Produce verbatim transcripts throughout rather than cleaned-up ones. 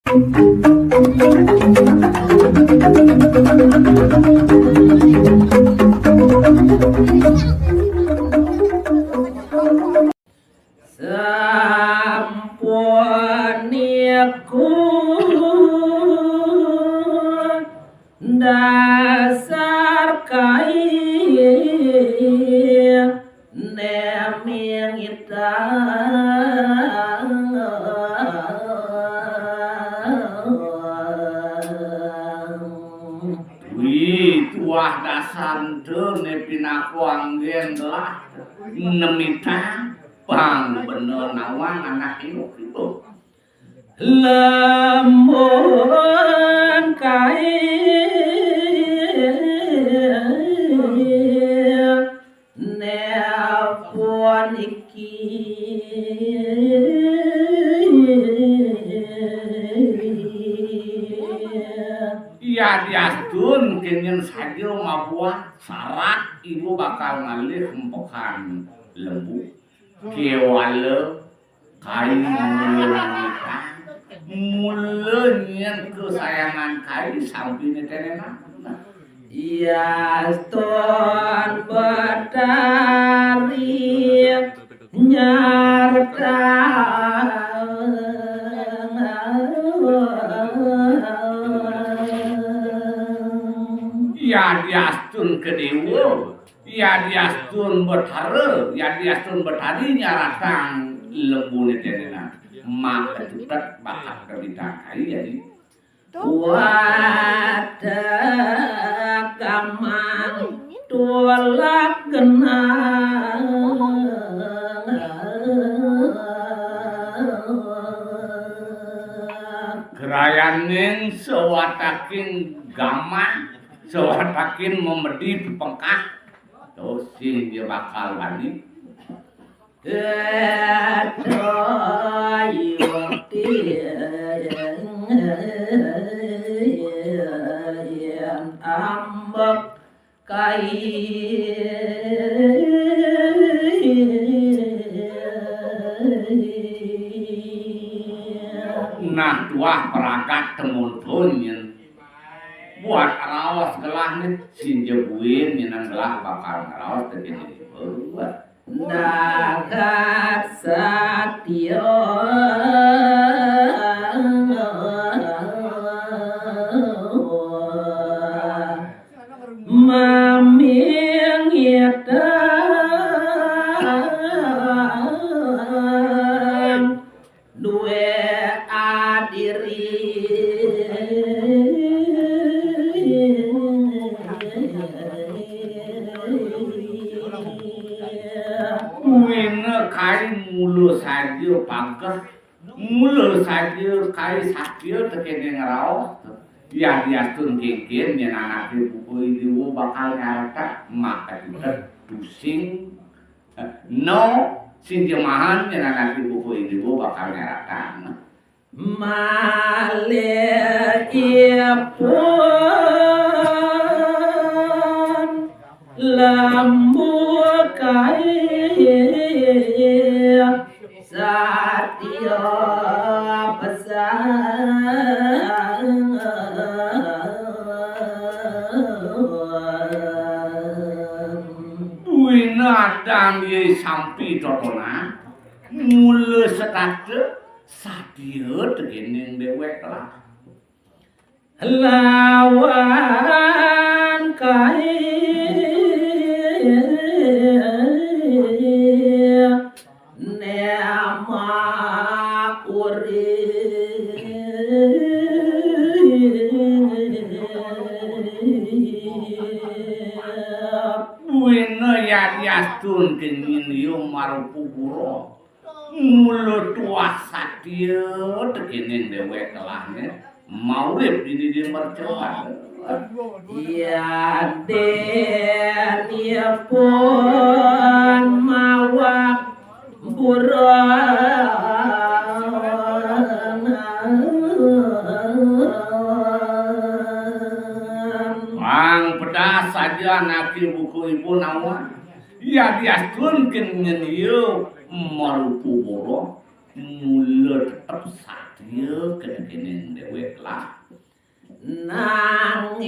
Sampun iku dasar kai neming itang. Wih, tuah dasar ento ne pinaka anggen gelah nemitang. Pang bener nawang anak ibu ibu. Lembun kai nepun iki. Iya diastun kenyen saja mabuat sarat ibu bakal ngalih empekan lembu. Kewala kai mula menikah, mula nyen kesayangan kai sampine tenenan. Yaston Betari nyarta. Ya diastun ke dewa. Yadiastun Betara, yadiastun Betari nyaratang lembune tenenan. Maka cutet bakat kebidang kai jadi. Watak kamang tulak genang. Gerayaning sewataking gamang, sewataking memedi pepengkah. Terus sing dia bakal balik. Eto yukti ambek kai. Nah, tuah peragat temuntun nyen. Buat raos gelah nih, sinja buin nyenang gelah bakal ngeraos tegene. Buat. Dahat satia maming itang. Duwe adiri. Kuwina kai mula saja pageh, mula saja kai satia tekene ngraos. Yadiastun kengken yen anake buka Indiwa bakal nyarta, maka kita dusing. No, sing jemahan nyen anake buku ini bu bakal nyaratan. Malih ipun lembu kai satia pesan. Buina adang ye sampi totonan, mula setata satia tegening dewek lah. Lawan kai nema uri. Buina yadiastun kengin yo marupu guru. Mula tuah satia tegening dewek kelahne. Maurip dini di mercon. Yadin ipun mawak burung. Pang pedas saja anake buku ibu nawa. Yadiastun kengin yo marupu burung. mula tetep satria ketekening dewek lah. Nanging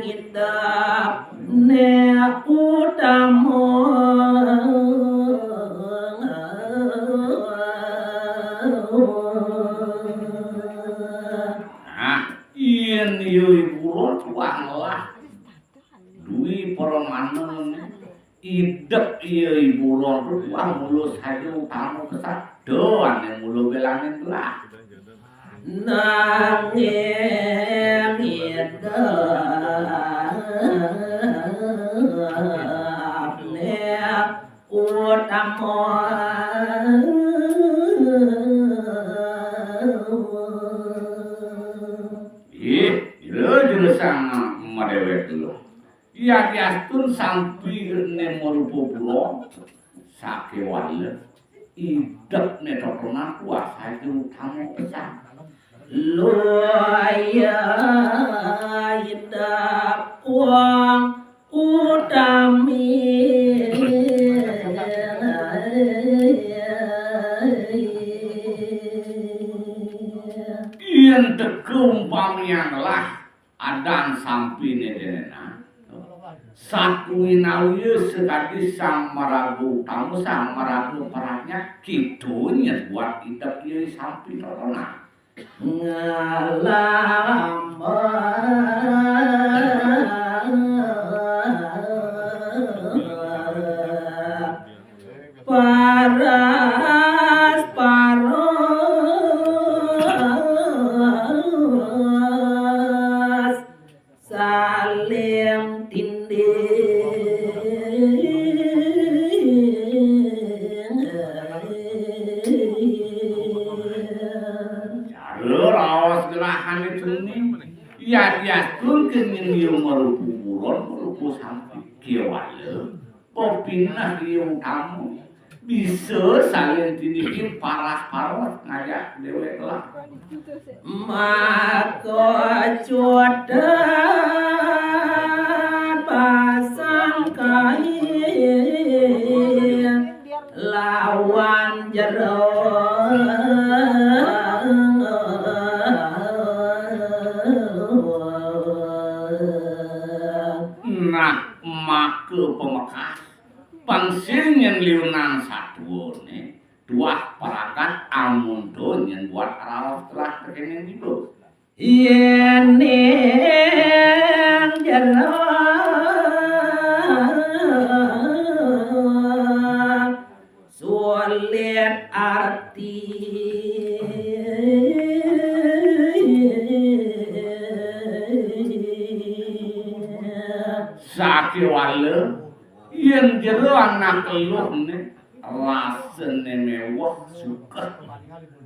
idepne utama. Nah, yen ya ibu tuah lah. Dwi para manungsa idep ya ibu tuah mula saja utama kesat. Doane mula belanin lah. Nanging idepne utama. Ih, jero-jero sang madewek dulu. Yadiastun sampi ne marupa buron, sakewala idepne totonan kuasa utama pesan. Loya idep wong utami. Yen teka umpamian lah adan sampine denena, satu inawiya sekadi sang maraga utama, sang maraga pranyak, kita nyet buat idep iya sampi totonan. Ngalambet paras paras saling tinding. Cara raos gelahan itu ni, yadiastun kening ya marupa buron, marupa sampi, kewala pepineh ya utama. Bisa saling tinding paras-paros ngajak dewek lah. Maka cutet pasang kain lawan jero. Nah, maka pamekas pang sing nyén liunan satuane, tuah pragat amonto nyén buat raos telah tekening ibu. Yén ning jero sulit arti. Sakéwala, yén jero anak eluhné, rasané méweh suket.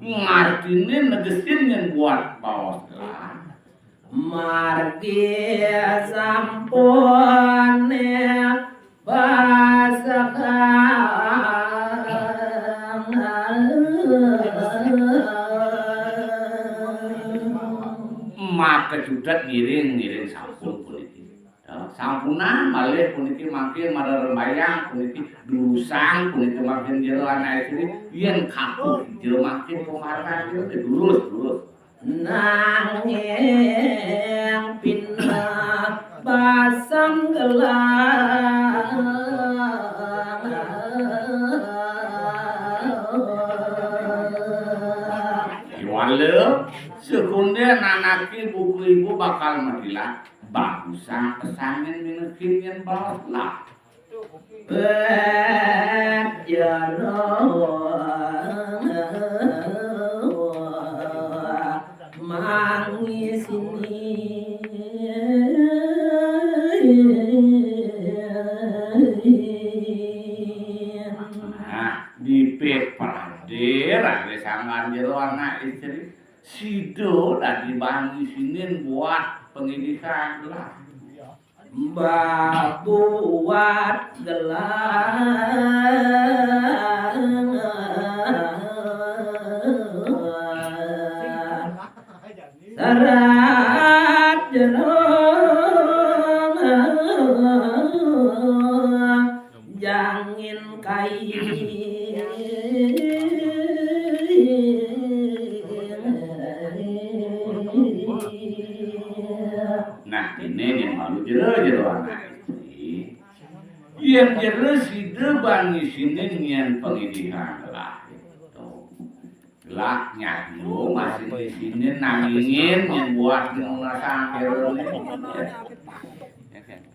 Ngartiné negesin yén buat baos gelah. Margi sampuné pasekang. Maka cutet ngiring, ngiring sampun puniki. Ya, sampunang malih puniki mangkin marerembayang, puniki durusang, puniki mangkin jero anak istri, yén kapuh jero mangkin pamargan jero durus, durus. Nanging pinah basang gelang. Iwala, sekondén anaké buka ibu bakal matilah, bagusang pesangin minekin yén baos lah. Pejero mangisini. Nah, dipit pradir, ada sangan jero anak istri. Sida dadi bahan isinin buat pendidikan lah. Babuat gelang. Serat jerung jangin kain. Ini yang malu jero-jero anak istri. Yang jero sida ban ngisinin yang pengidihan lah itu. Lah nyayo masih ngisinin nangingin yang buat nuna sangkir ini.